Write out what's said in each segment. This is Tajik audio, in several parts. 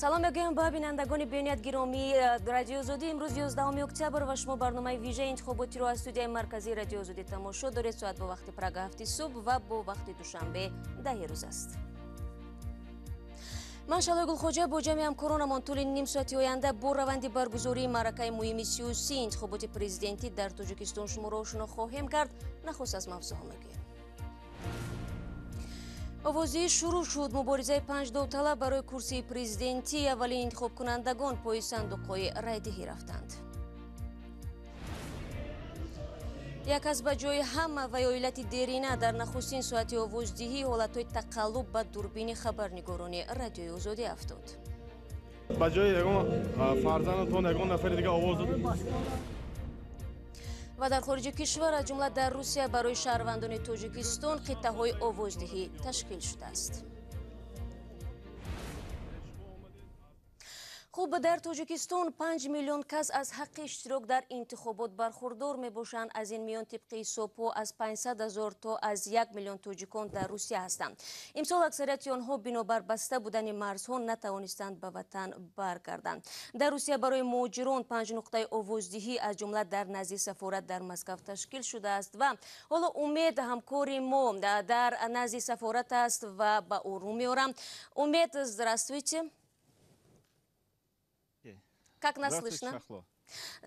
Салом мегӯям ба бинандагони бениҳоят гиромии Радиои Озодӣ. Имрӯз 11 октябр ва шумо барномаи вижаи интихоботиро аз студияи марказии Радиои Озодӣ тамошо доред. Соат бо вақти Прага 7 субҳ ва бо вақти Душанбе 10 рӯз аст. Ман Шалои Гулхоҷа бо ҷамъи ҳамкоронамон тӯли ним соати оянда бо раванди баргузории маъракаи муҳими сиёсии интихоботи президентӣ дар Тоҷикистон шуморо ошно хоҳем кард. Нахуст аз мавзӯъҳо мегӯем. Овоздиҳӣ шурӯъ шуд. Муборизаи панҷ довталаб барои курсии президентӣ. Аввалин интихобкунандагон пои сандуқҳои райдиҳӣ рафтанд. Як аз ба ҷои ҳама ва ё иллати дерина дар нахустин соати овоздиҳӣ ҳолатҳои тақаллуб ба дурбини хабарнигорони Радиои Озодӣ афтод. Ба ҷои ягон фарзандатон ягон нафари дига овоз дод. Ва дар хориҷи кишвар, аз ҷумла дар Русия, барои шаҳрвандони Тоҷикистон қитъаҳои овоздиҳӣ ташкил шудааст. Хуб, дар Тоҷикистон 5 миллион кас аз ҳаққи иштирок дар интихобот бархурдор мебошанд. Аз ин миён тибқи ҳисобҳо аз 500 ҳазор то аз 1 миллион тоҷикон дар Русия ҳастанд. Имсол аксарияти онҳо бинобар баста будани марзҳо натавонистанд ба ватан баргарданд. Дар Русия барои муҳоҷирон 5 нуқтаи овоздиҳӣ аз ҷумла дар назди сафорат дар Москав ташкил шудааст ва ҳоло Умед ҳамкори мо дар назди сафорат аст ва ба ӯ рӯ меорам. Умед, здравствуйте. Как нас слышно? Шахло.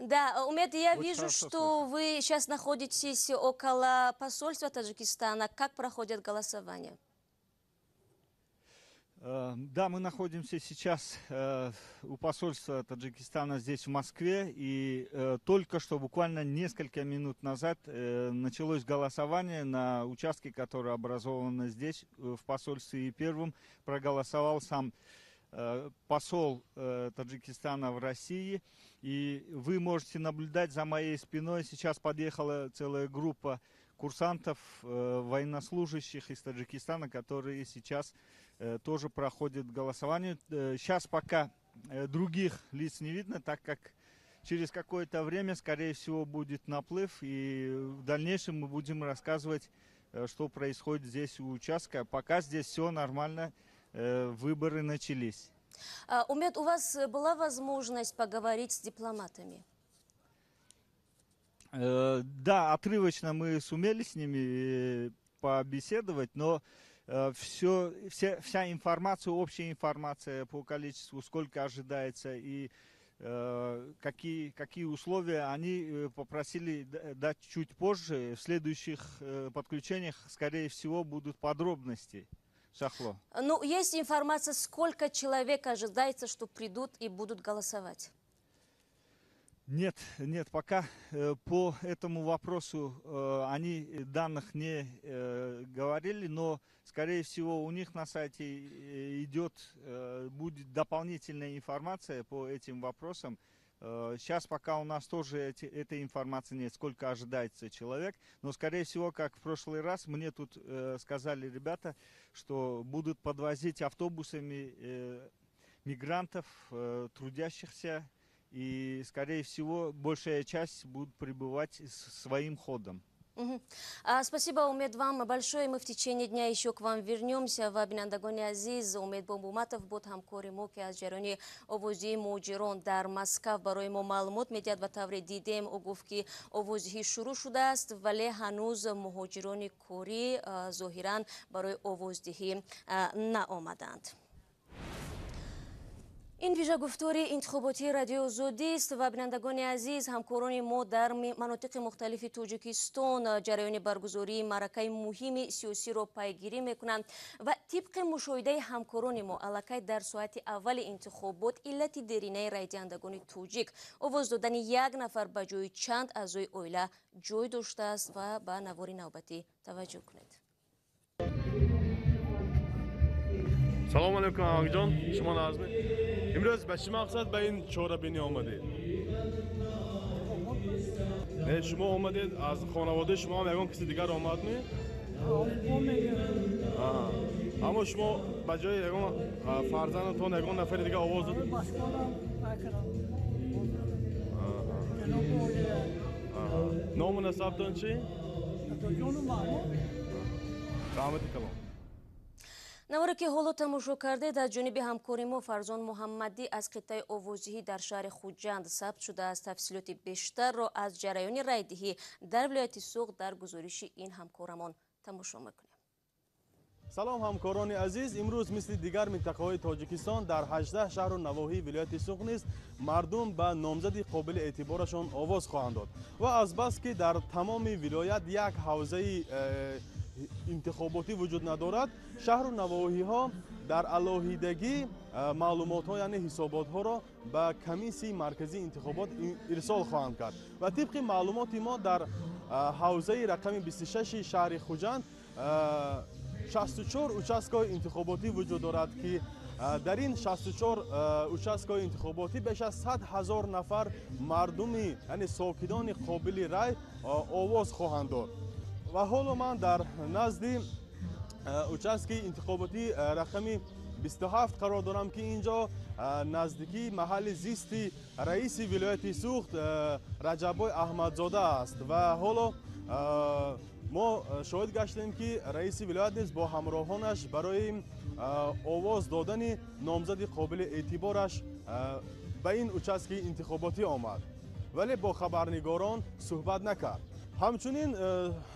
Да, Умед, я Очень вижу, хорошо что слышно. Вы сейчас находитесь около посольства Таджикистана. Как проходит голосование? Да, мы находимся сейчас у посольства Таджикистана здесь, в Москве. И только что, буквально несколько минут назад, началось голосование на участке, который образован здесь, в посольстве. И первым проголосовал сам посол Таджикистана в России. И вы можете наблюдать за моей спиной. Сейчас подъехала целая группа курсантов, военнослужащих из Таджикистана, которые сейчас тоже проходят голосование. Сейчас пока других лиц не видно, так как через какое-то время, скорее всего, будет наплыв. И в дальнейшем мы будем рассказывать, что происходит здесь у участка. Пока здесь все нормально. Выборы начались. Умед, у вас была возможность поговорить с дипломатами? Да, отрывочно мы сумели с ними побеседовать, но вся информация, общая информация по количеству, сколько ожидается и какие условия, они попросили дать чуть позже. В следующих подключениях, скорее всего, будут подробности. Шахло. Ну, есть информация, сколько человек ожидается, что придут и будут голосовать? Нет, нет, пока по этому вопросу они данных не говорили, но, скорее всего, у них на сайте будет дополнительная информация по этим вопросам. Сейчас пока у нас тоже этой информации нет, сколько ожидается человек. Но, скорее всего, как в прошлый раз, мне тут сказали ребята, что будут подвозить автобусами мигрантов, трудящихся. И, скорее всего, большая часть будут прибывать своим ходом. Угу. Спасибо, Умед, вам большое. Мы в течение дня еще к вам вернемся. Ва бинандагони азиз, Умед Бомбуматов буд, ҳамкори мо, ки аз ҷараёни овоздиҳии муҳоҷирон дар Москав барои мо маълумот медиҳад. Ва тавре дидем, ӯ гуфт, ки овоздиҳӣ шурӯъ шудааст, вале ҳанӯз муҳоҷирони корӣ зоҳиран барои овоздиҳӣ наомаданд. Ин вижагуфтори интихоботии Радиои Озодист ва бинандагони азиз, ҳамкорони мо дар манотиқи мухталифи Тоҷикистон ҷараёни баргузории маъракаи муҳими сиёсиро пайгирӣ мекунанд ва тибқи мушоҳидаи ҳамкорони мо аллакай дар соати аввали интихобот иллати деринаи райдиҳандагони тоҷик овоз додани як нафар ба ҷои чанд аъзои оила ҷой доштааст ва ба навори навбатӣ таваҷҷӯҳ кунед. Салом алейкум, Амакҷон, шумо назми? Имрӯз ба чӣ мақсад ба ин чорабинӣ омадед? Не, шумо омадед, аз хонаводаи шумо ҳам ягон каси дигар омадми? Аммо шумо ба ҷои ягон фарзандатон ягон нафари дигар овоз додед? Ному насабтон чӣ? Раҳмати калом. Наворе ки ҳоло тамошо кардед, аз ҷониби ҳамкори мо Фарзон Муҳаммадӣ аз қитъаи овоздиҳӣ дар шаҳри Хуҷанд сабт шудааст. Тафсилоти бештарро аз ҷараёни райдиҳӣ дар вилояти Суғд дар гузориши ин ҳамкорамон тамошо мекунем. Салом, ҳамкорони азиз. Имрӯз мисли дигар минтақаҳои Тоҷикистон дар 18 шаҳру навоҳии вилояти Суғд низ мардум ба номзади қобили эътиборашон овоз хоҳанд дод ва азбаски дар тамоми вилоят як ҳавзаи интихоботӣ вуҷуд надорад, шаҳру навоҳиҳо дар алоҳидагӣ маълумотҳо, яъне ҳисоботҳоро ба Комиссияи марказии интихобот ирсол хоҳанд кард. Ва тибқи маълумоти мо дар ҳавзаи рақами 26 шаҳри Хуҷанд 64 участкаи интихоботӣ вуҷуд дорад, ки дар ин 64 участкаи интихоботӣ беш аз 100 ҳазор нафар мардуми, яъне сокинони қобили рай овоз хоҳанд дод. Ва ҳоло ман дар назди участкаи интихоботӣ рақами 27 қарор дорам, ки ин ҷо наздикии маҳалли зисти раиси вилояти Суғд Раҷаббой Аҳмадзода аст. Ва ҳоло мо шоҳид гаштем, ки раиси вилоят низ бо ҳамроҳонаш барои овоз додани номзади қобили эътибораш ба ин участкаи интихоботӣ омад, вале бо хабарнигорон суҳбат накард. Ҳамчунин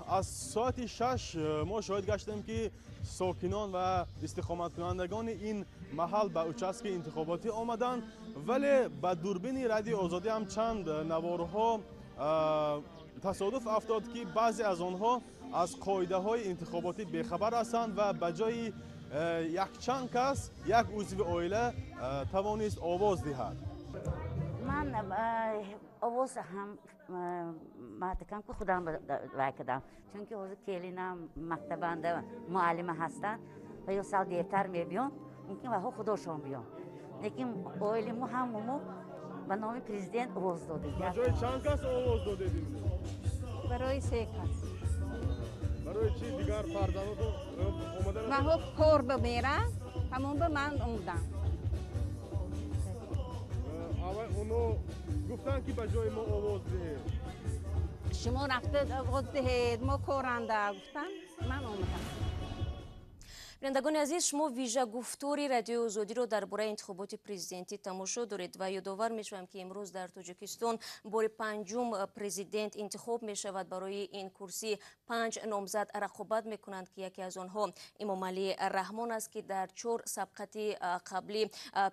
аз соати 6 мо шоҳид гаштем, ки сокинон ва истиқоматкунандагони ин маҳал ба участкаи интихоботӣ омаданд, вале ба дурбини Радиои Озодӣ ҳам чанд наворҳо тасодуф афтод, ки баъзе аз онҳо аз қоидаҳои интихоботӣ бехабар ҳастанд ва ба ҷои якчанд кас як узви оила тавонист овоз диҳад. Ман овоз ҳам маътикам ки худам вай кардам, чунки ҳозир келинам мактабанда муаллима ҳастанд ва ё сал дертар мебиён, мумкин ваҳо худошон биён, лекин оили мо ҳамамо ба номи президент овоз додем. Ба ҷои чанд кас овоз додед имрӯз? Барои се кас. Барои чӣ дигар фарзандотон омада? Ваҳо кор ба мерам, ҳамон ба ман омадам. Аввал оно гуфтанд, ки ба ҷои мо овоз диҳед. Шумо рафта овоз диҳед, мо коранда гуфтам, ман омадам. Бинандагони азиз, шумо вижагуфтори Радиои Озодиро дар бораи интихоботи президентӣ тамошо доред ва ёдовар мешавам, ки имрӯз дар Тоҷикистон бори панҷум президент интихоб мешавад. Барои ин курсӣ панҷ номзад рақобат мекунанд, ки яке аз онҳо Эмомалӣ Раҳмон аст, ки дар чор сабқати қаблӣ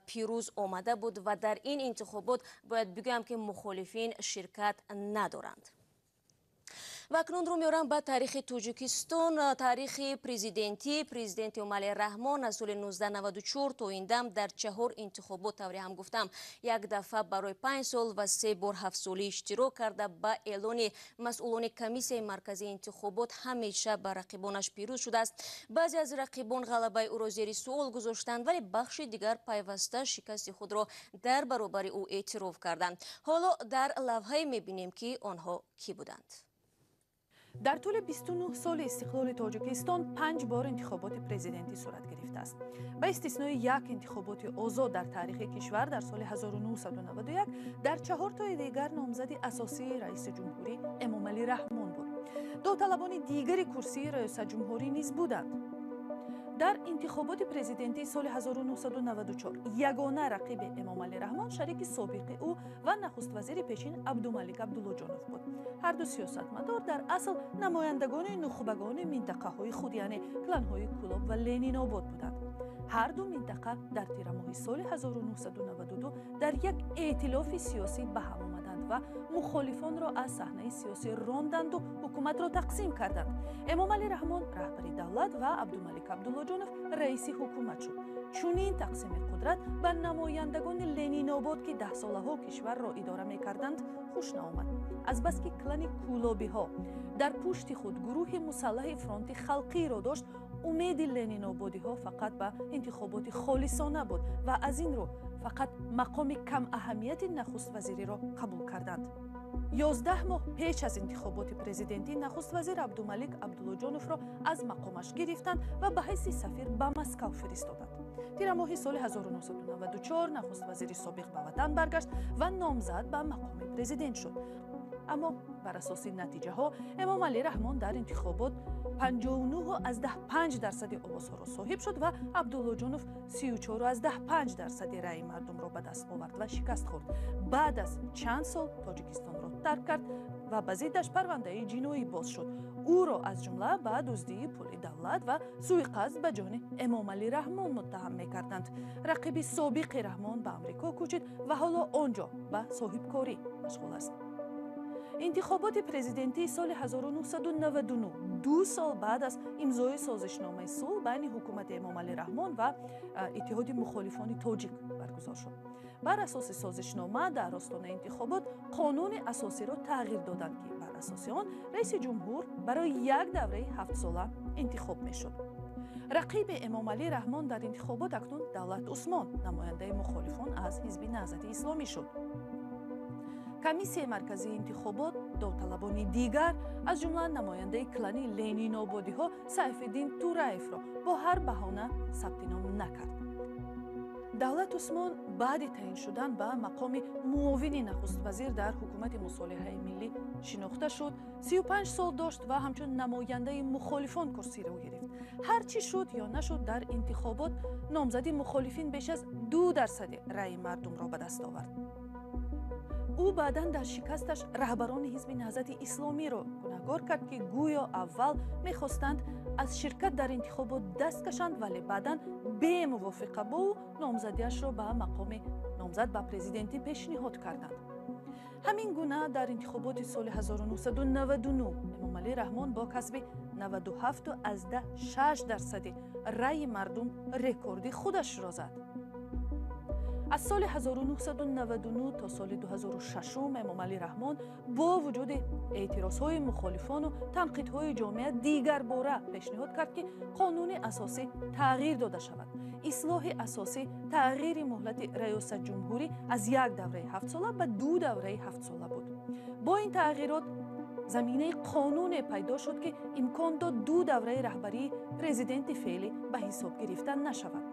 пирӯз омада буд ва дар ин интихобот бояд бигӯям, ки мухолифин ширкат надоранд. Ва акнун рӯ меорам ба таърихи Тоҷикистон, таърихи президентӣ. Президенти Эмомалӣ Раҳмон аз соли 1994 то ин дам дар чаҳор интихобот, тавре ҳам гуфтам, як дафъа барои 5 сол ва се бор ҳафтсолӣ иштирок карда, ба эълони масъулони Комиссияи марказии интихобот ҳамеша ба рақибонаш пирӯз шудааст. Баъзе аз рақибон ғалабаи ӯро зери суол гузоштанд, вале бахши дигар пайваста шикасти худро дар баробари ӯ эътироф карданд. Ҳоло дар лавҳае мебинем, ки онҳо кӣ буданд. Дар тӯли 29 соли истиқлоли Тоҷикистон панҷ бор интихоботи президентӣ сурат гирифтааст. Ба истиснои як интихоботи озод дар таърихи кишвар дар соли 1991, дар чаҳортои дигар номзади асосии раиси ҷумҳурӣ Эмомалӣ Раҳмон буд. Довталабони дигари курсии раёсатҷумҳурӣ низ буданд. Дар интихоботи президентии соли 1994 ягона рақиби Эмомалӣ Раҳмон шарики собиқи ӯ ва нахуствазири пешин Абдумалик Абдуллоҷонов буд. Ҳарду сиёсатмадор дар асл намояндагони нухбагони минтақаҳои худ, яъне кланҳои Кӯлоб ва Ленинобод буданд. Ҳарду минтақа дар тирамоҳи соли 1992 дар як эътилофи сиёсӣ ба ҳам омаданд ва мухолифонро аз саҳнаи сиёсӣ ронданду ҳукуматро тақсим карданд. Эмомалӣ Раҳмон раҳбари давлат ва Абдумалик Абдуллоҷонов раиси ҳукумат шуд. Чунин тақсими қудрат ба намояндагони Ленинобод, ки даҳсолаҳо кишварро идора мекарданд, хуш наомад. Азбаски клани кӯлобиҳо дар пушти худ гурӯҳи мусаллаҳи Фронти халқиро дошт, умеди ленинободиҳо фақат ба интихоботи холисона буд ва аз ин рӯ фақат мақоми камаҳамияти нахуствазириро қабул карданд. 11 моҳ пеш аз интихоботи президентӣ нахуствазир Абдумалик Абдуллоҷоновро аз мақомаш гирифтанд ва ба ҳайси сафир ба Москав фиристоданд. Тирамоҳи соли 1994 нахуствазири собиқ ба ватан баргашт ва номзад ба мақоми президент шуд. Аммо бар асоси натиҷаҳо Эмомалӣ Раҳмон дар интихобот 59,5% овозҳоро соҳиб шуд ва Абдуллоҷонов 34,5% раъи мардумро ба даст овард ва шикаст хӯрд. Баъд аз чанд сол Тоҷикистонро тарк кард ва ба зиддаш парвандаи ҷиноӣ боз шуд. Ӯро аз ҷумла ба дуздии пули давлат ва сӯиқасд ба ҷони Эмомалӣ Раҳмон муттаҳам мекарданд. Рақиби собиқи Раҳмон ба Амрико кӯчид ва ҳоло он ҷо ба соҳибкорӣ машғул аст. Интихоботи президентии соли 1999, 2 сол баъд аз имзои созишномаи сулҳ байни ҳукумати Эмомалӣ Раҳмон ва Иттиҳоди мухолифони тоҷик баргузор шуд. Бар асоси созишнома дар остонаи интихобот қонуни асосиро тағйир доданд, ки бар асоси он раиси ҷумҳур барои як давраи 7-сола интихоб мешуд. Рақиби Эмомалӣ Раҳмон дар интихобот акнун Давлат Усмон, намояндаи мухолифон аз ҳизби Наҳзати Исломӣ шуд. Комиссияи марказии интихобот довталабони дигар, аз ҷумла намояндаи клани ленинободиҳо Сайфиддин Тураевро бо ҳар баҳона сабти ном накард. Давлат Усмон баъди таъин шудан ба мақоми муовини нахуствазир дар ҳукумати мусолиҳаи миллӣ шинохта шуд. 35 сол дошт ва ҳамчун намояндаи мухолифон курсиро гирифт. Ҳар чӣ шуд ё нашуд, дар интихобот номзади мухолифин беш аз 2% раъи мардумро ба даст овард. Ӯ баъдан дар шикасташ раҳбарони ҳизби Наҳзати Исломиро гунаҳгор кард, ки гӯё аввал мехостанд аз ширкат дар интихобот даст кашанд, вале баъдан бемувофиқа бо ӯ номзадиашро ба мақоми номзад ба президентӣ пешниҳод карданд. Ҳамин гуна дар интихоботи соли 1999 Эмомалӣ Раҳмон бо касби 97,6% раъи мардум рекорди худашро зад. Аз соли 1999 то соли 2006 Эмомалӣ Раҳмон бо вуҷуди эътирозҳои мухолифону танқидҳои ҷомеа дигарбора пешниҳод кард, ки қонуни асосӣ тағйир дода шавад. Ислоҳи асосӣ тағйири муҳлати раёсатҷумҳурӣ аз як давраи 7-сола ба 2 давраи 7-сола буд. Бо ин тағйирот заминаи қонуне пайдо шуд, ки имкон дод 2 давраи раҳбарии президенти феълӣ ба ҳисоб гирифта нашавад.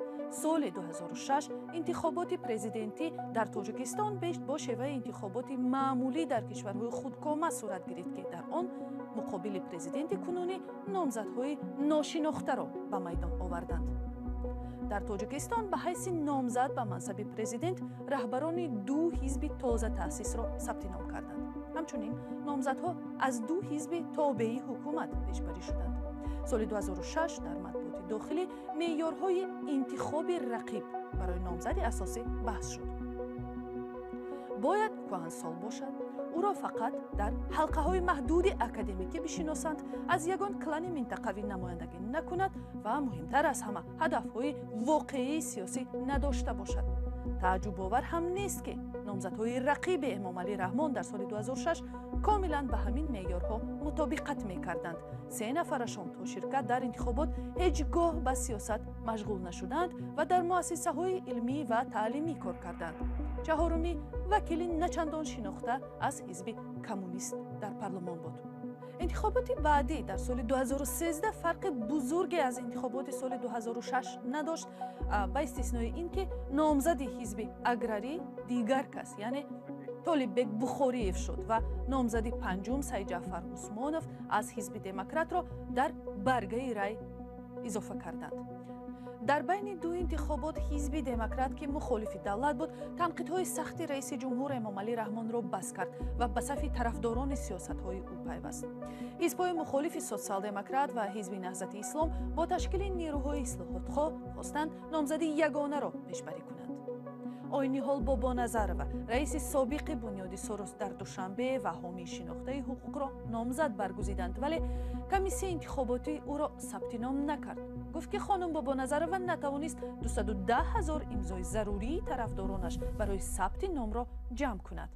Соли 2006 интихоботи президентӣ дар Тоҷикистон бо шеваи интихоботи маъмулӣ дар кишварҳои худкома сурат гирифт, ки дар он муқобили президенти кунунӣ номзадҳои ношинохтаро ба майдон оварданд. Дар Тоҷикистон ба ҳайси номзад ба мансаби президент раҳбарони 2 ҳизби тоза таъсисро сабти ном карданд. Ҳамчунин номзадҳо аз 2 ҳизби тобеи ҳукумат пешбарӣ шуданд. Соли 2006 дар матбуоти дохилӣ меъёрҳои интихоби рақиб барои номзади асосӣ баҳс шуд. Бояд кӯҳансол бошад, ӯро фақат дар ҳалқаҳои маҳдуди академикӣ бишиносанд, аз ягон клани минтақавӣ намояндагӣ накунад ва муҳимтар аз ҳама ҳадафҳои воқеии сиёсӣ надошта бошад. Тааҷҷубовар ҳам нест, ки номзадҳои рақиби Эмомалӣ Раҳмон дар соли 2006 комилан ба ҳамин меъёрҳо мутобиқат мекарданд. 3 нафарашон то ширкат дар интихобот ҳеҷ гоҳ ба сиёсат машғул нашуданд ва дар муассисаҳои илмӣ ва таълимӣ кор карданд. 4-умӣ вакили начандон шинохта аз ҳизби коммунист дар парлумон буд. Интихоботи баъдӣ дар соли 2013 фарқи бузурге аз интихоботи соли 2006 надошт, ба истиснои ин ки номзади ҳизби аграрӣ дигар кас, яъне Толиббек Бухориев шуд ва номзади 5-ум Сайҷаъфар Усмонов аз ҳизби демократро дар баргаи рай изофа карданд. Дар байни 2 интихобот ҳизби демократ, ки мухолифи давлат буд, танқидҳои сахти раиси ҷумҳур Эмомалӣ Раҳмонро бас кард ва ба сафи тарафдорони сиёсатҳои ӯ пайваст. Ҳизбҳои мухолифи социал-демократ ва ҳизби Наҳзати Ислом бо ташкили нерӯҳои ислоҳотхоҳ хостанд номзади ягонаро пешбарӣ кунанд. Ойниҳол Бобоназарова, раиси собиқи бунёди Сорос дар Душанбе ва ҳомии шинохтаи ҳуқуқро номзад баргузиданд, вале комиссияи интихоботӣ ӯро сабти ном накард. Гуфт, ки хонум Бобоназарова натавонист 210 000 имзои зарурии тарафдоронаш барои сабти номро ҷамъ кунад.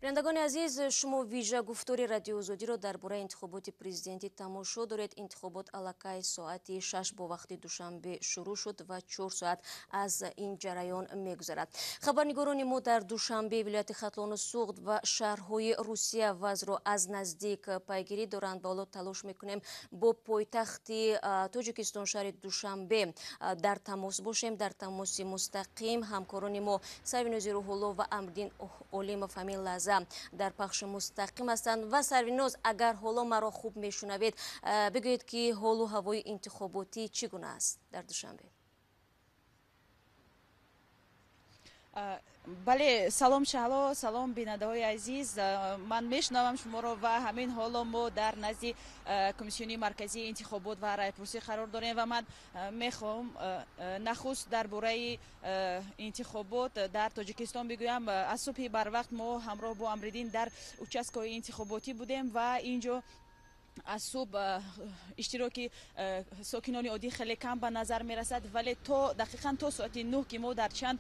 Бинандагони азиз, шумо вижа гуфтори Радиои Озодиро дар бораи интихоботи президентӣ тамошо доред. Интихобот аллакай соати 6 бо вақти Душанбе шурӯъ шуд ва 4 соат аз ин ҷараён мегузарад. Хабарнигорони мо дар Душанбе, вилояти Хатлону Суғд ва шаҳрҳои Русия вазъро аз наздик пайгирӣ доранд. Ба ҳоло талош мекунем бо пойтахти Тоҷикистон, шаҳри Душанбе, дар тамос бошем. Дар тамоси мустақим ҳамкорони мо Сарвинози Рӯҳулло ва Амриддин Олимов ҳамин лаҳза дар пахши мустақим ҳастанд. Ва Сарвиноз, агар ҳоло маро хуб мешунавед, бигӯед, ки ҳолу ҳавои интихоботӣ чӣ гуна аст дар Душанбе? Бале, салом Шаҳло, салом бинандаҳои азиз. Ман мешунавам шуморо ва ҳамин ҳоло мо дар назди Комиссиони марказии интихобот ва райпурсӣ қарор дорем ва ман мехоҳам нахуст дар бораи интихобот дар Тоҷикистон бигӯям. Аз субҳи барвақт мо ҳамроҳ бо Амриддин дар участкаҳои интихоботӣ будем ва инҷо аз субҳ иштироки сокинони оддӣ хеле кам ба назар мерасад, вале то дақиқан то соати 9, ки мо дар чанд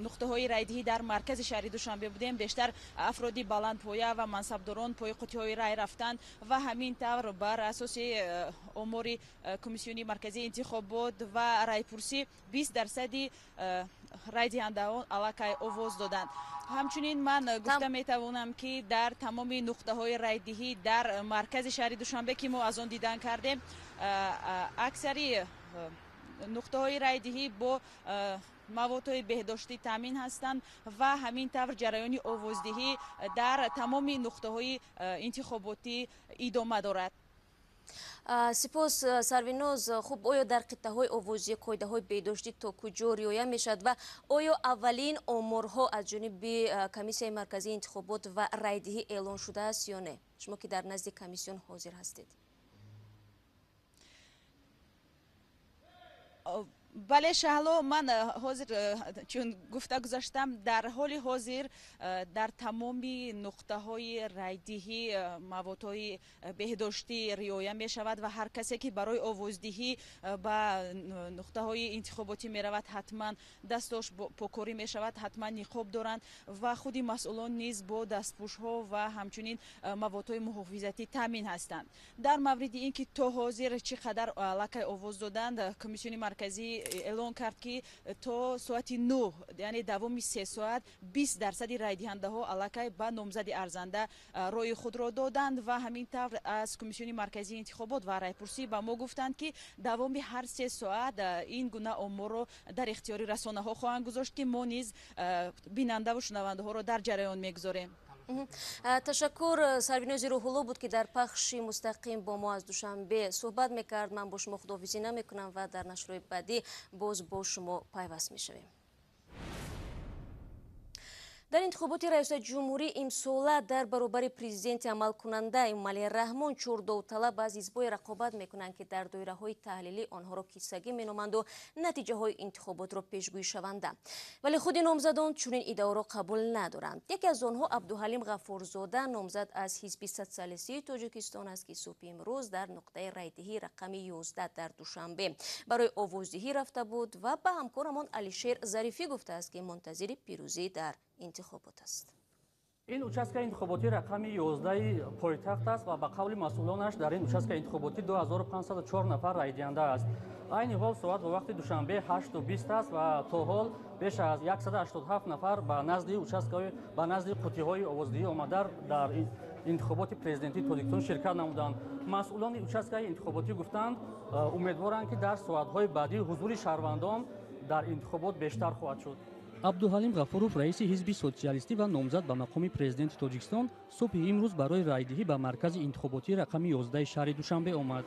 нуқтаҳои райдиҳӣ дар маркази шаҳри Душанбе будем, бештар афроди баландпоя ва мансабдорон пои қуттиҳои рай рафтанд ва ҳамин тавр бар асоси омори Комиссиони марказии интихобот ва райпурсӣ 20% райдиҳандаон аллакай овоз доданд. Ҳамчунин ман гуфта метавонам, ки дар тамоми нуқтаҳои райдиҳӣ дар маркази шаҳри Душанбе, ки мо аз он дидан кардем, аксари нуқтаҳои райдиҳӣ бо маводҳои беҳдоштӣ таъмин ҳастанд ва ҳамин тавр ҷараёни овоздиҳӣ дар тамоми нуқтаҳои интихоботӣ идома дорад. Сипос, Сарвиноз. Хуб, оё дар қиттаҳои овозӣ қоидаҳои беҳдоштӣ то куҷо риоя мешавад ва оё аввалин оморҳо аз ҷониби Комиссияи марказии интихобот ва райдиҳӣ эълон шудааст ё не? Шумо ки дар назди комиссион ҳозир ҳастед. Бале Шаҳло, ман ҳозир чун гуфта гузаштам, дар ҳоли ҳозир дар тамоми нуқтаҳои райдиҳӣ маводҳои беҳдоштӣ риоя мешавад ва ҳар касе ки барои овоздиҳӣ ба нуқтаҳои интихоботӣ меравад, ҳатман дастош покорӣ мешавад, ҳатман ниқоб доранд ва худи масъулон низ бо дастпӯшҳо ва ҳамчунин маводҳои муҳофизатӣ таъмин ҳастанд. Дар мавриди ин ки то ҳозир чӣ қадар аллакай овоз доданд, Комиссиони марказӣ эълон кард, ки то соати 9, яъне давоми 3 соат, 20% райдиҳандаҳо аллакай ба номзади арзанда рои худро доданд ва ҳамин тавр аз Комиссиони марказии интихобот ва райпурсӣ ба мо гуфтанд, ки давоми ҳар 3 соат ин гуна оморро дар ихтиёри расонаҳо хоҳанд гузошт, ки мо низ бинандаву шунавандаҳоро дар ҷараён мегузорем. Ташаккур. Сарвинози Рӯҳулло буд, ки дар пахши мустақим бо мо аз Душанбе суҳбат мекард. Ман бо шумо худоҳофизӣ намекунам ва дар нашрҳои баъдӣ боз бо шумо пайваст мешавем. Дар интихоботи раёсати ҷумҳурӣ имсола дар баробари президенти амалкунанда Эмомалӣ Раҳмон чор довталаб аз ҳизбҳои рақобат мекунанд, ки дар доираҳои таҳлилӣ онҳоро кисагӣ меноманду натиҷаҳои интихоботро пешгӯишаванда. Вале худи номзадон чунин иддаоро қабул надоранд. Яке аз онҳо Абдуҳалим Ғафурзода, номзад аз Ҳизби социалистии Тоҷикистон аст, ки субҳи имрӯз дар нуқтаи райдиҳӣ рақами 11 дар Душанбе барои овоздиҳӣ рафта буд ва ба ҳамкорамон Алишер Зарифӣ гуфтааст, ки мунтазири пирӯзӣ дар интихобот аст. Ин участка интихоботӣ рақами 11 пойтахт аст ва ба қавли масъулонаш дар ин участка интихоботӣ 2504 нафар райдиҳанда аст. Айни ҳол соат ба вақти Душанбе 8:20 аст ва то ҳол беш аз 187 нафар ба назди участкаҳои, ба назди қуттиҳои овоздиҳӣ омада, дар интихоботи президентии Тоҷикистон ширкат намуданд. Масъулони участкаи интихоботӣ гуфтанд, умедворанд, ки дар соатҳои баъдӣ ҳузури шаҳрвандон дар интихобот бештар хоҳад шуд. Абдуҳалим Ғафуров, раиси Ҳизби социалистӣ ва номзад ба мақоми президенти Тоҷикистон, субҳи имрӯз барои райдиҳӣ ба маркази интихоботии рақами 11 шаҳри Душанбе омад.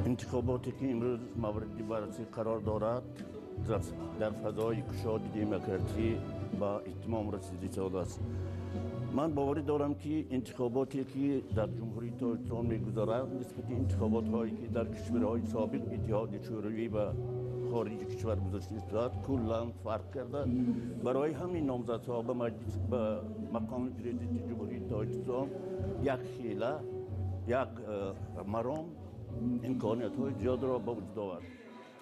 Интихоботе ки имрӯз мавриди баррасӣ қарор дорад, дар фазои кушоди демократӣ ба итмом расида истодааст. Ман боварӣ дорам, ки интихоботе ки дар Ҷумҳурии Тоҷикистон мегузарад, нисбати интихоботҳое ки дар кишварҳои собиқ Иттиҳоди Шӯравӣ ва хориҷи кишвар гузашта истодааст, куллан фарқ карда. Барои ҳамин номзадҳо ба маҷлис, ба мақоми президенти Ҷумҳурии Тоҷикистон як хела, як маром имкониятҳои зиёдро ба вуҷуд овард.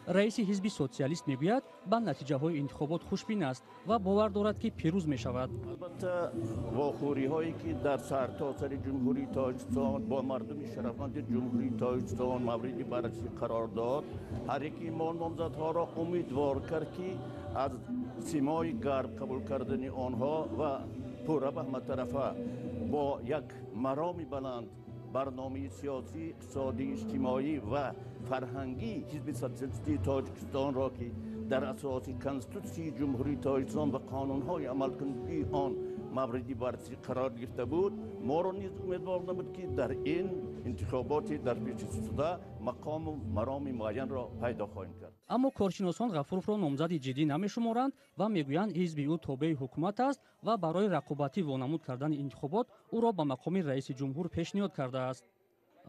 Раиси ҳизби социалист мегӯяд, ба натиҷаҳои интихобот хушбин аст ва бовар дорад, ки пирӯз мешавад. Албатта, вохӯриҳое ки дар сартосари Ҷумҳурии Тоҷикистон бо мардуми шарафманди Ҷумҳурии Тоҷикистон мавриди баррасӣ қарор дод, ҳар яки мо номзадҳоро умедвор кард, ки аз симои гарм қабул кардани онҳо ва пурра ба ҳаматарафа бо як мароми баланд барномаи сиёсӣ, иқтисодӣ, иҷтимоӣ ва фарҳангии Ҳизби Социалистии Тоҷикистонро, ки дар асоси Конститутсияи Ҷумҳурии Тоҷикистон ва қонунҳои амалкунандаи он мавриди баррасӣ қарор гирифта буд, моро низ умедвор намуд, ки дар ин интихоботи дар пешшуда мақому мароми муайянро пайдо хоҳем кард. Аммо коршиносон Ғафуровро номзади ҷиддӣ намешуморанд ва мегӯянд, ҳизби ӯ тобеи ҳукумат аст ва барои рақобатӣ вонамуд кардани интихобот ӯро ба мақоми раиси ҷумҳур пешниҳод кардааст.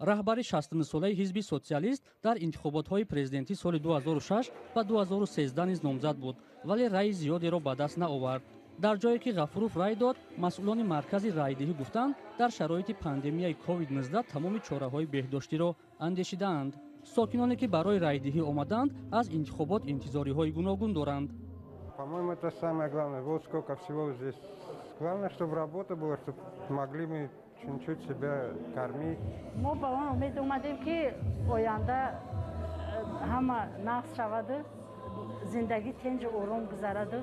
Раҳбари 69-солаи ҳизби социалист дар интихоботҳои президентӣ соли 2006 ва 2013 низ номзад буд, вале раъи зиёдеро ба даст наовард. Дар ҷое ки Ғафуров рай дод, масъулони маркази райдиҳӣ гуфтанд, дар шароити пандемияи COVID-19 тамоми чораҳои беҳдоштиро андешидаанд. Сокиноне ки барои райдиҳӣ омаданд, аз интихобот интизориҳои гуногун доранд. По-моему, это самое главное. Вот сколько всего здесь. Главное, чтобы работа была, чтобы могли мы чуть-чуть себя кормить. Мо ба он умед омадем, ки оянда ҳама нағз шаваду зиндагӣ тинҷу ором гузараду.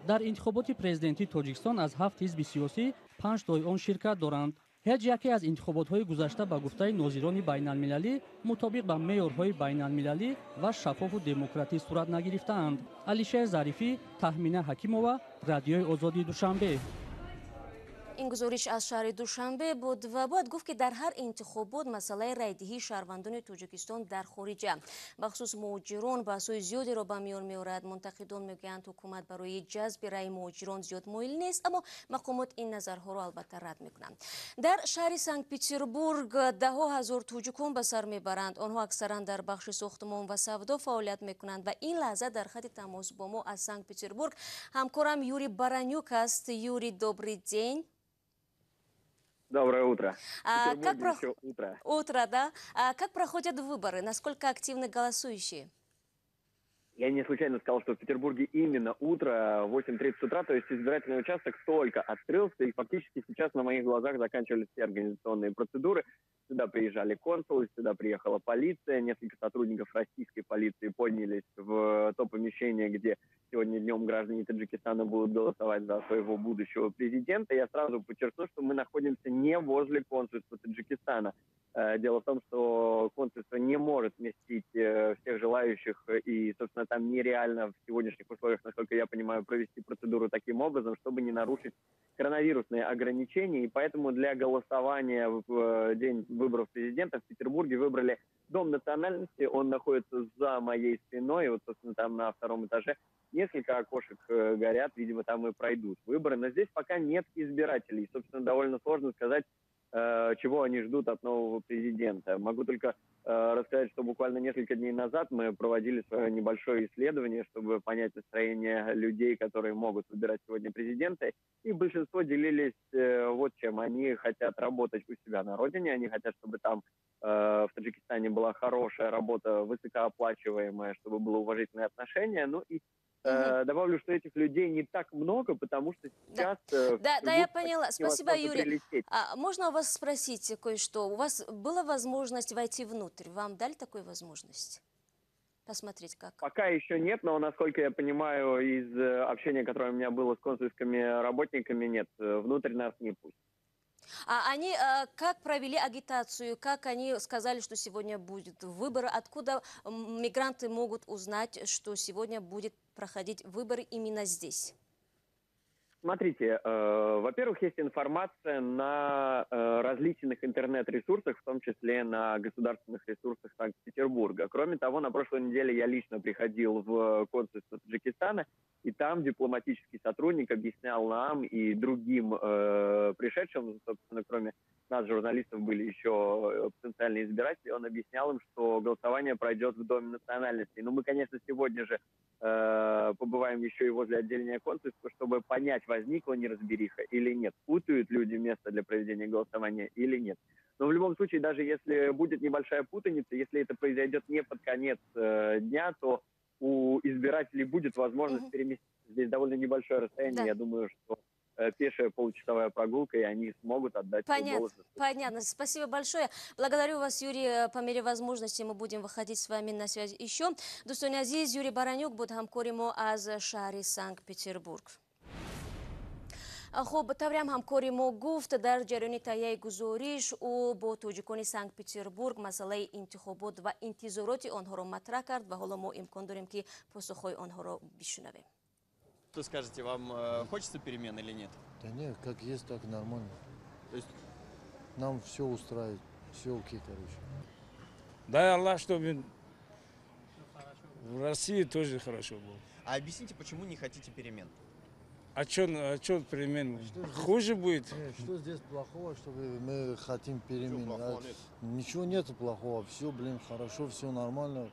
Дар интихоботи президентии Тоҷикистон аз ҳафт ҳизби сиёсӣ панҷ тои он ширкат доранд. Ҳеҷ яке аз интихоботҳои гузашта, ба гуфтаи нозирони байналмилалӣ, мутобиқ ба меъёрҳои байналмилалӣ ва шаффофу демократӣ сурат нагирифтаанд. Алишер Зарифӣ, Таҳмина Ҳакимова, Радиои Озодии, Душанбе. Ин гузориш аз шаҳри Душанбе буд ва бояд гуфт, ки дар ҳар интихобот масъалаи райдиҳии шаҳрвандони Тоҷикистон дар хориҷа, бахусус муҳоҷирон, баҳсҳои зиёдеро ба миён меорад. Мунтақидон мегӯянд, ҳукумат барои ҷазби раи муҳоҷирон зиёд моил нест, аммо мақомот ин назарҳоро албатта рад мекунанд. Дар шаҳри Санкт Петербург даҳҳо ҳазор тоҷикон ба сар мебаранд. Онҳо аксаран дар бахши сохтмон ва савдо фаъолият мекунанд ва ин лаҳза дар хати тамос бо мо аз Санкт Петербург ҳамкорам Юрий Баранюк аст. Юрий, добрый день. Доброе утро. А, как про... еще утро. Утро, да? А как проходят выборы? Насколько активны голосующие? Я не случайно сказал, что в Петербурге именно утро, 8:30 утра, то есть избирательный участок только открылся, и фактически сейчас на моих глазах заканчивались все организационные процедуры. Сюда приезжали консулы, сюда приехала полиция, несколько сотрудников российской полиции поднялись в то помещение, где сегодня днем граждане Таджикистана будут голосовать за своего будущего президента. Я сразу подчеркну, что мы находимся не возле консульства Таджикистана. Дело в том, что консульство не может вместить всех желающих, и, собственно, там нереально в сегодняшних условиях, насколько я понимаю, провести процедуру таким образом, чтобы не нарушить коронавирусные ограничения. И поэтому для голосования в день выборов президента в Петербурге выбрали Дом национальности. Он находится за моей спиной, вот, собственно, там на втором этаже несколько окошек горят, видимо, там и пройдут выборы. Но здесь пока нет избирателей. Собственно, довольно сложно сказать, чего они ждут от нового президента. Могу только рассказать, что буквально несколько дней назад мы проводили свое небольшое исследование, чтобы понять настроение людей, которые могут выбирать сегодня президента. И большинство делились вот чем. Они хотят работать у себя на родине, они хотят, чтобы там в Таджикистане была хорошая работа, высокооплачиваемая, чтобы было уважительное отношение. Ну и добавлю, что этих людей не так много, потому что сейчас... Да, я поняла. Спасибо, Юрий. А можно у вас спросить кое-что? У вас была возможность войти внутрь? Вам дали такую возможность? Посмотреть как? Пока еще нет, но, насколько я понимаю, из общения, которое у меня было с консульскими работниками, нет, внутрь нас не пустят. А они как провели агитацию, как они сказали, что сегодня будет выборы, откуда мигранты могут узнать, что сегодня будет проходить выборы именно здесь? Смотрите, во-первых, есть информация на различных интернет-ресурсах, в том числе на государственных ресурсах Санкт-Петербурга. Кроме того, на прошлой неделе я лично приходил в консульство Таджикистана, и там дипломатический сотрудник объяснял нам и другим пришедшим, собственно, кроме нас, журналистов, были еще потенциальные избиратели, он объяснял им, что голосование пройдет в Доме национальностей. Но мы, конечно, сегодня же побываем еще и возле отделения консульства, чтобы понять, возникла неразбериха или нет, путают люди место для проведения голосования или нет. Но в любом любом случае, даже если будет небольшая путаница, если это произойдет не под конец дня, то у избирателей будет возможность переместиться. Здесь довольно небольшое расстояние. Да. Я думаю, что пешая получасовая прогулка, и они смогут отдать свой голос. Понятно. Спасибо большое. Благодарю вас, Юрий. По мере возможности мы будем выходить с вами на связь еще. Дӯстони азиз, Юрий Баранюк буд ҳамкори мо аз шаҳри Санкт-Петербург. Хуб, тавре ҳам ҳамкори мо гуфт, дар ҷараёни таҳияи гузориш ӯ бо тоҷикони Санкт-Петербург масъалаи интихобот ва интизороти онҳоро матраҳ кард ва ҳоло мо имкон дорем, ки посухҳои онҳоро бишунавем. Что скажете, вам хочется перемен или нет? Да нет, как есть, так нормально. То есть нам все устраивает, все окей, короче. Дай Аллах, чтобы в России тоже хорошо было. А объясните, почему не хотите перемен? А что перемен? Хуже будет? Нет, что здесь плохого, чтобы мы хотим перемен? Ничего нету плохого, все, блин, хорошо, все нормально.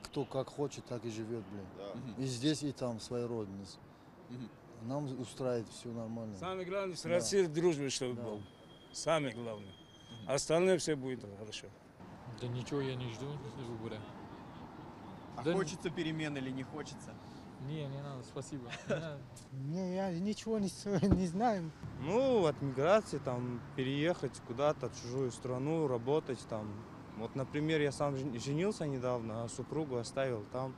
Кто как хочет, так и живет, блин. Да. И здесь, и там, в своей родине. Нам устраивает все нормально. Самое главное, с Россией дружба, чтобы был. Самое главное. Остальное все будет хорошо. Да ничего я не жду выбора. А да хочется перемен или не хочется? Не, не надо, спасибо. Не, я ничего не знаю. Ну, от миграции, там, переехать куда-то, в чужую страну, работать там. Вот, например, я сам женился недавно, а супругу оставил там.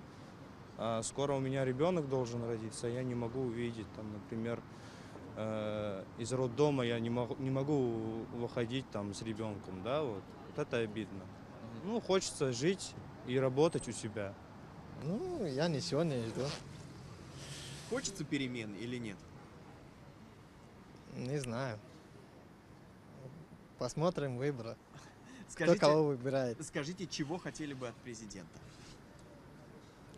Скоро у меня ребенок должен родиться, я не могу увидеть, там, например, из роддома я не могу выходить там с ребенком, да, вот. Вот это обидно. Ну, хочется жить и работать у себя. Ну, я ничего не жду. Хочется перемен или нет? Не знаю. Посмотрим выборы. Скажите, кто кого выбирает. Скажите, чего хотели бы от президента?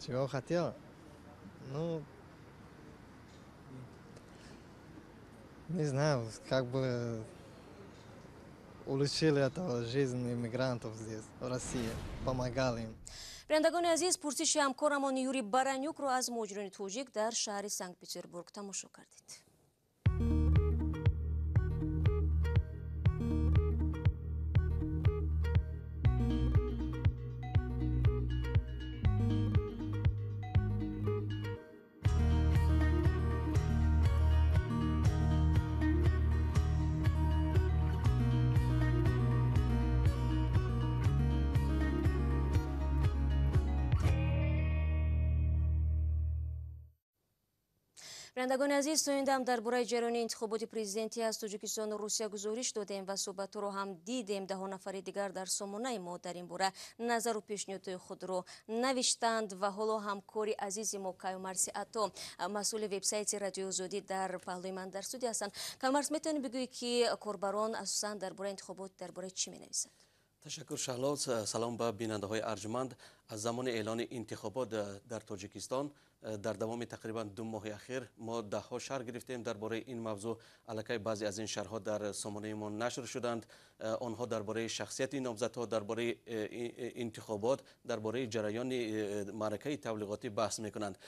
Чего хотел? Ну, не знаю, как бы улучшили эту жизнь иммигрантов здесь, в России, помогали им. Бинандагони азиз, пурсиши ҳамкорамон Юрий Баранюкро аз муҳоҷирони тоҷик дар шаҳри Санкт-Петербург тамошо кардед. Бинандагони азиз, то ин дам дар бораи ҷараёни интихоботи президентӣ аз Тоҷикистону Русия гузориш додем ва суҳбатҳоро ҳам дидем. Даҳо нафари дигар дар сомонаи мо дар ин бора назару пешниҳодҳои худро навиштанд ва ҳоло ҳамкори азизи мо Каюмарси Ато, масъули вебсайти Радиои Озодӣ, дар паҳлӯи ман дар студия ҳастанд. Каюмарс, метавонӣ бигӯӣ, ки корбарон асосан дар бораи интихобот дар бораи чӣ менависанд? Ташаккур, Шаҳло. Салом ба бинандаҳои арҷманд. Аз замони эълони интихобот дар Тоҷикистон дар давоми тақрибан 2 моҳи ахир мо даҳҳо шарҳ гирифтем дар бораи ин мавзӯъ. Аллакай баъзе аз ин шарҳҳо дар сомонаи мо нашр шуданд. Онҳо дар бораи шахсияти номзадҳо, дар бораи интихобот, дар бораи ҷараёни маъракаи таблиғотӣ баҳс мекунанд.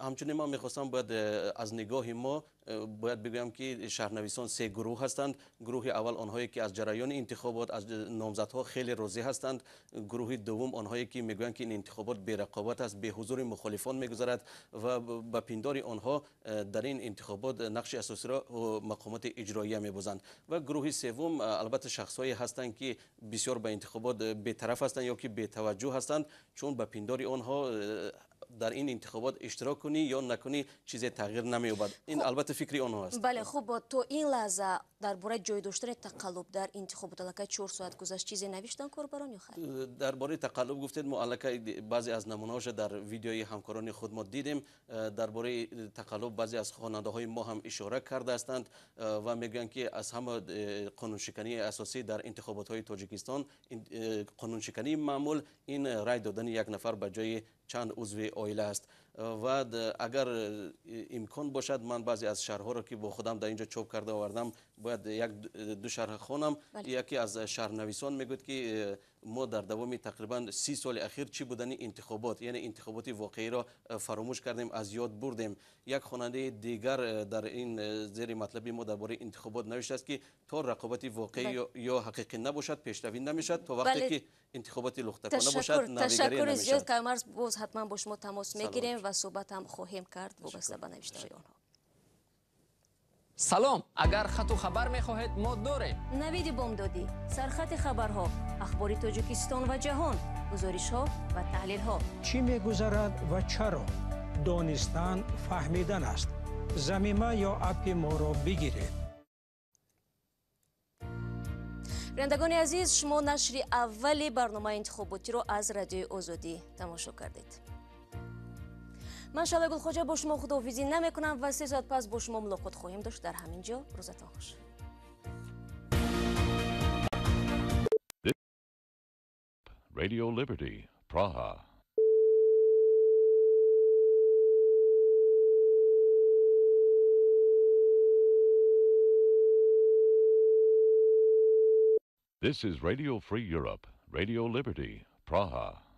Ҳамчунин ман мехостам бояд аз нигоҳи мо бояд бигӯям, ки шаҳрнависон се гурӯҳ ҳастанд. Гурӯҳи аввал онҳое ки аз ҷараёни интихобот, аз номзадҳо хеле розӣ ҳастанд. Гурӯҳи дуввум онҳое ки мегӯянд, ки ин интихобот берақобат аст, беҳузури мухолифон мегузарад ва ба пиндори онҳо дар ин интихобот нақши асосиро мақомоти иҷроия мебозанд. Ва гурӯҳи севум албатта шахсҳое ҳастанд, ки бисёр ба интихобот бетараф ҳастанд ё ки бетаваҷҷӯҳ ҳастанд, чун ба пиндори онҳо дар ин интихобот иштирок кунӣ ё накунӣ чизе тағйир намеёбад. Ин албатта фикри онҳо аст. Бале, хуб, то ин лаҳза дар бораи ҷой доштани тақаллуб дар интихобот аллакай 4 соат гузашт, чизе навиштанд корбарон ё хайр? Дар бораи тақаллуб гуфтед, мо аллакай баъзе аз намунаҳоша дар видеои ҳамкорони худ мо дидем. Дар бораи тақаллуб баъзе аз хонандаҳои мо ҳам ишора кардаастанд ва мегӯянд, ки аз ҳама қонуншикании асосӣ дар интихоботҳои Тоҷикистон, қонуншикании маъмул ин рай додани як нафар ба ҷои чанд узви оила аст. Ва агар имкон бошад, ман баъзе аз шарҳҳоро, ки бо худам дар инҷо чоп карда овардам, бояд як ду шарҳ хонам. Яке аз шарҳнависон мегӯяд, ки Мо дар давоми тақрибан 30 соли ахир чӣ будани интихобот, яъне интихоботи воқеиро фаромӯш кардем, аз ёд бурдем. Як хонандаи дигар дар ин зери матлаби мо дар бораи интихобот навиштааст, ки то рақобати воқеӣ ё ҳақиқӣ набошад, пешравӣ намешавад, то вақте ки интихоботи лухтакона бошад, навигарӣ Ташаккури зиёд, намешавад. Каюмарс, боз ҳатман бо шумо тамос мегирем ва суҳбат ҳам хоҳем кард вобаста ба навиштаҳои онҳо. Салом, агар хату хабар мехоҳед, мо дорем. Навиди бомдодӣ, сархати хабарҳо, ахбори Тоҷикистон ва ҷаҳон, гузоришҳо ва таҳлилҳо. Чӣ мегузарад ва чаро? Донистан фаҳмидан аст. Замима ё аппи моро бигиред. Бинандагони азиз, шумо нашри аввали барномаи интихоботиро аз Радиои Озодӣ тамошо кардед. Ман Шалла Гулхоҷа бо шумо худоҳофизӣ намекунам ва 3 соат пас бо шумо мулоқот хоҳем дошт дар ҳамин ҷо. Рӯзатон хуш. Radio Liberty, Praha. This is Radio Free Europe, Radio Liberty, Praha.